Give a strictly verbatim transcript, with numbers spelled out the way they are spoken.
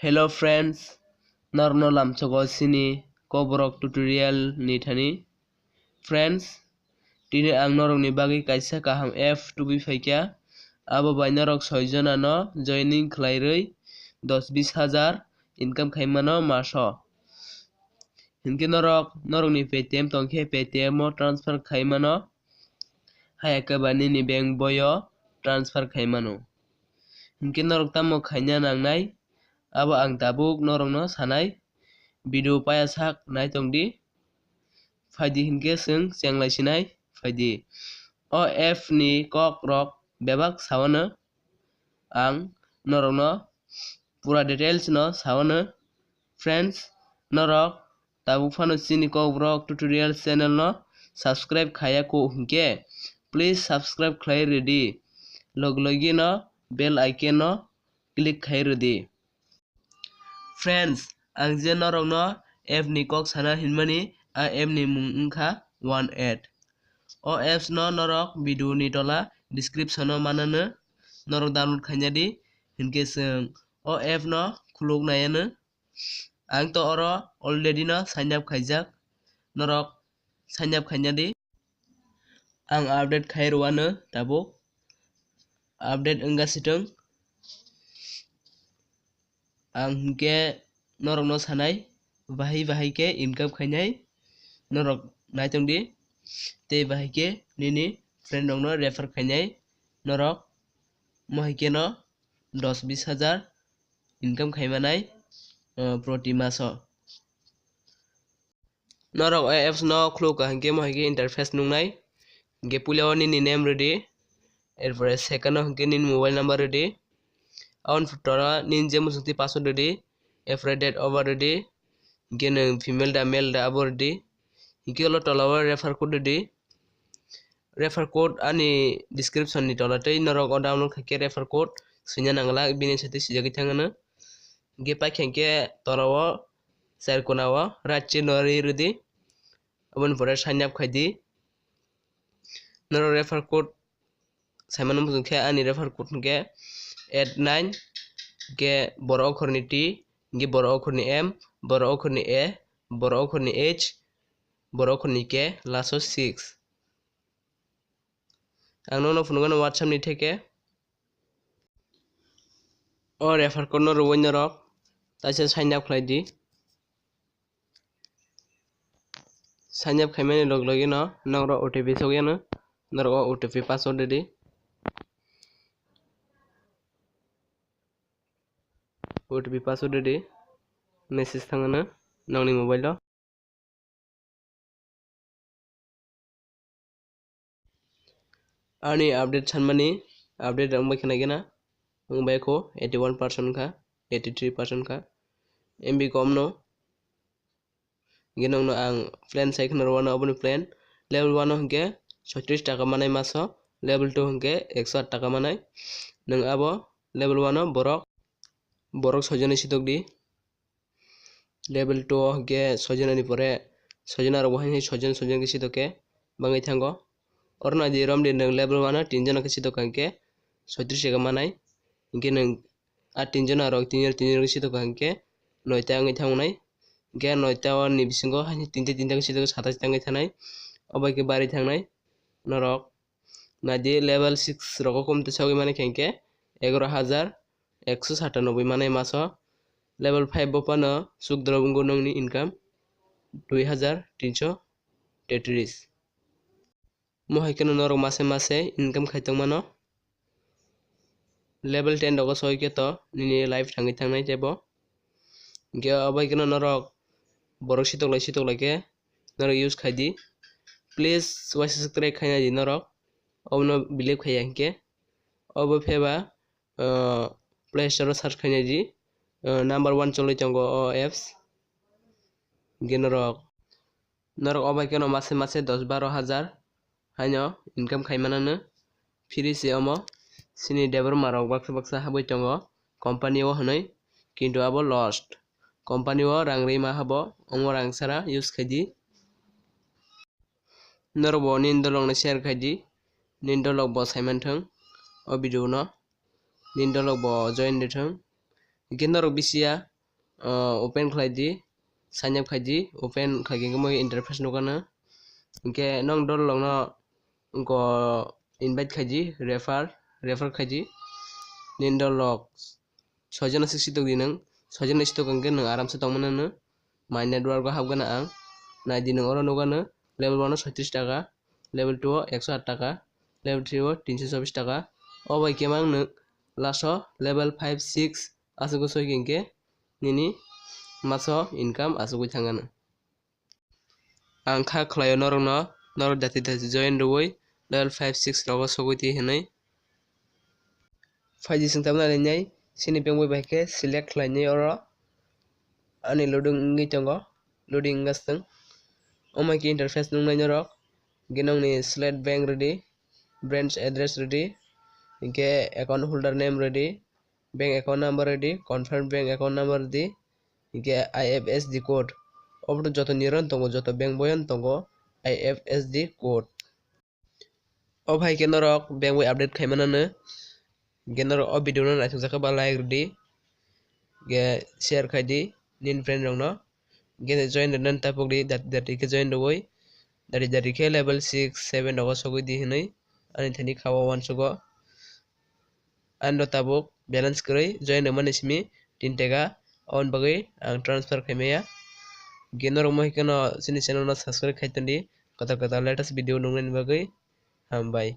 Hello friends, norokno lamsogo chini Kokborok tutorial ni thani. Friends, tini ang norokni bagwi kaisa kaham app tubui phaikha. Abo bai norok soi jona no joining khlai rwi dos bis hajar income khai mano maso. Hinkhe norok norokni Paytm tongkhe Paytm o transfer khai mano. Hai khe ba nini bank boyo transfer khai mano. Hinkhe norok tamo khaina nangnai, abo ang tabuk norokno sanai. Video paya sak nai tongdi. Phaidi hinkhe chwng chenglai sinai phaidi. O app ni kok rok bebak sawano ang norokno pura details no sawano. Friends, norok tabuk phano chini Kokborok tutorial channel no subscribe khaya ko hinkhe, please subscribe khlai rwdi. Log logi no bell icon no click khai rwdi. Friends, ang je norokno app ni kok sana hinmani, a app ni mung wngkha One Ad. O apps no norok video ni tola description o manano, norok download khaina di, hinkhe chwng o app no khuluk nai ano. Ang to oro already no sign up khaijak, norok sign up khaina di. Ang update khai rwano tabuk. Update wngkha sitwng. Ang hinkhe norokno sanai, bahai bahai khe income khainai norok naitongdi. Tei bahai khe nini friend rokno refer khainai norok. Mo hai kheno dos bis hajar income khaimanai, eh, proti maso. Norok o apps no khuluk ka hinkhe mo hai khe interface nungnai. Hinkhe puila o nini name rwdi, erpore second o hinkhe nini mobile number rwdi. Aboni pore nini je muchungtwi password rwdi, erpore date of birth rwdi. Hinkhe nwng female da male da abo rwdi. Hinkhe ulo tola o refer code rwdi. Refer code ani description ni tola tei norok o download khaikhe refer code swina nangla, bini site swijagwi thangano. Hinkhe paikha hinkhe tola o char kona o right chino ri rwdi. Aboni pore sign up khaidi. Norok refer code saimano muchung khe ani refer code hinkhe eight nine, hinkhe borok okhorni T, hinkhe borok okhorni M, borok okhorni A, borok okhorni H, borok okhorni K, last o six. Ang nono phunukgano WhatsApp ni theke. O refer code no rwui norok taisa sign up khlai di. Sign up khaimani log logi no norok O T P sogwi ano, norok o O T P password rwdi. O T P password rwdi, message thangano nokni mobile o. Ani update sanmani, update wngbai khna gena, wngbai kho eighty one percent kha, eighty three percent kha, M B kom no. Hinkhe nokno ang plan sai khna rwano, aboni plan level one o hinkhe soitris taka manai maso, level two hinkhe ekso aat taka manai. Nwng abo level one o borok, borok soijon ni sitok di. Level two o hinkhe soijon ni pore soijon aro bo hai soijon soijon khe sitok khe bangwi thango. Oro nai di rom di nwng level one o tinjon khe sitok kha hinkhe soitris taka manai. Hinkhe nwng a tinjon aro tinjon tinjon khe sitok kha hinkhe noita wngwi thangnai. Hinkhe noita o ni bisingo hai tinta tinta khe sitok khe satais tangwi thanai. Obo khe bari thangnai norok. Nai di level six rogo kumte sogwi mani khe hinkhe egaroh hajar ekso satanoboi manai maso. Level five bo phano sukdorop wngkha nokni income dui hajar tinso tetris. Mo hai kheno norok mase mase income khai tongmano. Level ten rogo soi khe to nini life thangwi thangnai teibo. Hinkhe abo hai kheno norok borok sitoklai sitoklai khe norok use khai di. Please waisa subscribe khaina di norok. Obono believe khaiya hinkhe. Obo pheba, ah, Play Store o search khaina di. Ah, number one choloi tongo o apps. Hinkhe norok, norok obo hai kheno mase mase dos baro hajar haino income khai manano. Free se omo, chini Debbarma rok baksa baksa habwi tongo company o hwnwi, kintu abo lost. Company o rang rwima habo, omo rang sara use khai di. Norok bo nini dolok no share khai di, nini dolok bo sai manthwng o video no, nini dolok bo join rwthwng. Hinkhe norok bisiya ah, open khlai di, sign up khai di, open khai khe mo interface nukha nw. Hinkhe nong dol lok no wngko invite khai di, refer, refer khai di. Nini dol lok soi jona sik sitok di nwng, soi jona sitok hinkhe nwng aram se tong mano nw. My network o hapgana ang, nai di nwng oro nukha nw, level one o soitris taka, level two o ekso aat taka, level three o tinso chobis taka. O bai khe mang nwng last o level five, six aswk o soi khe hinkhe nini maso income aswk oi thangano. Ang kha khlaio norokno, norok dati dati join rwui level five, six rogo sogwi di hinwi. Phaidi sing tamna nainai, sini bank bai bai khe select khlainai oro. Ani loading wngwi tongo, loading wngkha swng. Omo hai khe interface nuknai norok, hinkhe nokni select bank rwdi, branch address rwdi, hinkhe account holder name rwdi, bank account number rwdi, confirm bank account number rwdi, hinkhe I F S C code. Obo joto ni oro tongo, joto bank boyan tongo I F S C code. O hai khe norok bank bai update khai manano. Hinkhe norok o video no naithok jakha ba like rwdi, hinkhe share khai di nini friend rokno. Hinkhe join rwna tapuk di, dati dati khe join rwui, dati dati khe level six, seven rogo sogwi di hinwi ani thani kha o uansugo. Ano tabuk balance kwrwi join rwmani simi tin taka, aboni bagwi ang transfer khaimaya. Hinkhe norok mohikeno chini channel no subscribe khai tondi, kwtal kwtal latest video nuknani bagwi. Hambai.